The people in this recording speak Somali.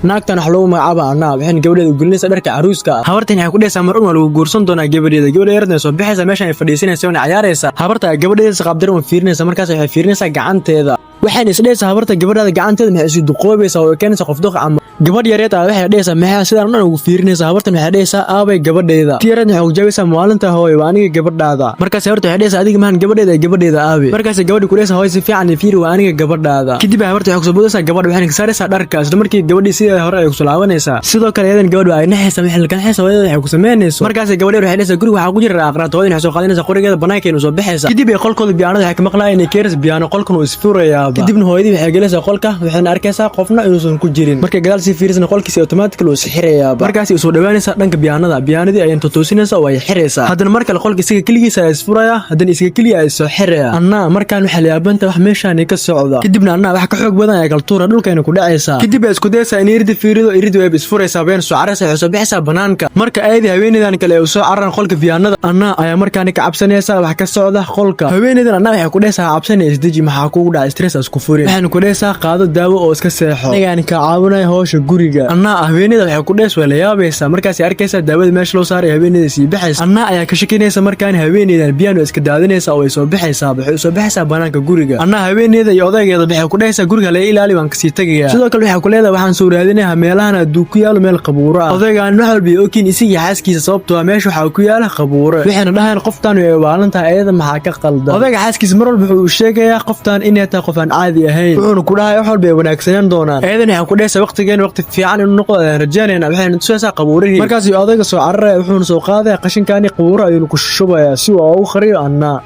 Naagtan wax lagu magacaaba Annaa, waxayna gabadheeda u gelinaysaa dharka caruuska ah. Habartan waxay ku dhehaysaa, mar un waa lagu guursan doonaa gabadheeda. Gabadha yartan soo bixaysa, meeshan ay fadhiisanaysa oona cayaaraysa. Habarta gabadheeda saqaabdaran oo fiirinaysa. Markaas waxay fiirinaysaa gacanteeda, waxayna isdhehaysaa, habarta gabadhaada gacanteeda maxay isu duqoobaysaa oo keenaysaa qof duq ama gabadh yareed ah? Waxay dhehaysaa, maxaa sidaan dhan ugu fiirinaysaa? Habartan waxay dhehaysaa, aabay gabadheeda? Ti yareed waxay ugu jawaabaysaa, maalinta hooyo, waa aniga gabadhaada. Markaas habarta waxay dhehaysaa, adiga mahan gabadheeda, ee gabadheeda aabe? Markaas gabadhi ku dhehaysaa, hooyo, si fiican fiiri, waa aniga gabadhaada. Kadib habarta waxay kusoo boodaysaa gabadha, waxayna ka saaraysaa dharka. Isla markii gabadhii sidii hore ay kusoo laabanaysaa. Sidoo kale iyadan gabadhu ay naxaysaa, waxay la kanxaysaa hooyada waxay ku samaynayso. Markaas gabadheer waxay dhehaysaa, guriga waxaa ku jira aqraat. Hooyada waxay soo qaadanaysaa qorigeeda, banaanka inuu soo baxaysaa. Kadib ay qolkooda biyaanada waxay ka maqlayaan inay keeras biyaano, qolkan uu isfurayaaba. Kadibna hooyadii waxay gelaysaa qolka, waxayna arkaysaa qofna inuusan ku jirin. Markay gadaal sii fiirisana, qolkiisi automatically uu isxirayaaba. Markaas usoo dhawaanaysaa dhanka biyaanada, biyaanadii ayay totoosinaysaa oo ay xiraysaa. Haddana mar kale qolka isaga keligiisa ayaa isfuraya, haddana isaga keliya ay soo xiraya. Annaa markaan waxay la yaabanta wax meeshaani ka socda. Kadibna Annaa wax ka xoog badan ayaa kaltuura, dhulkayna ku dhacaysaa. Kadib ay isku dayaysaa in iridi fiirido, iridi wayba isfuraysaa, bayna soo cararaysaa, waxay soo bixaysaa banaanka. Marka ayadii haweeneydan kale ay usoo cararaan qolka biyaanada, Annaa ayaa markaani ka cabsanaysa wax ka socda qolka. Haweeneydan Annaa waxay ku dhehaysaa, cabsanaya, isdeji, maxaa kugu dhacay? Stress isku furin. Waxayna ku dhehaysaa, qaado daawo oo iska seexo, anigaan ka caawinaya howsha guriga. Annaa haweeneyda waxay ku dhehays, waa la yaabaysaa. Markaasay arkaysaa daawada meesha loo saaray, haweeneyda sii baxaysa. Annaa ayaa ka shakinaysa markaan haweeneydan biyaan iska daadinaysa oo ay soo baxaysaa, waxay usoo baxaysaa banaanka guriga. Annaa haweeneyda iyo odaygeeda waxay ku dhehaysaa, guriga laga ilaali, waan kasii tagayaa. Sidoo kale waxay ku leedahay, waxaan soo raadinayaa meelahan hadduu ku yaalo meel qabuuro ah. Odaygaan wax walba ay okiin isagii xaaskiisa, sababtoo ah meesha waxaa ku yaala qabuuro. Waxayna dhahayaan, qoftan way waalan tahay, ayada maxaa ka qaldan? Odayga xaaskiisa mar walba wuxuu sheegayaa qoftan inay tahay qof aan caadi ahayn, wuxuuna ku dhahay wax walba ay wanaagsanaan doonaan. Ayadana waxay ku dhehaysaa, waqtigeen waqti fiican inuu noqdo ayaan rajaynayna. Waxayna tusaysaa qabuurihii. Markaas odayga soo cararaya, wuxuuna soo qaadaya qashinkaani, qabuuro ayuuna ku shubayaa si uu ugu qariyo Annaa.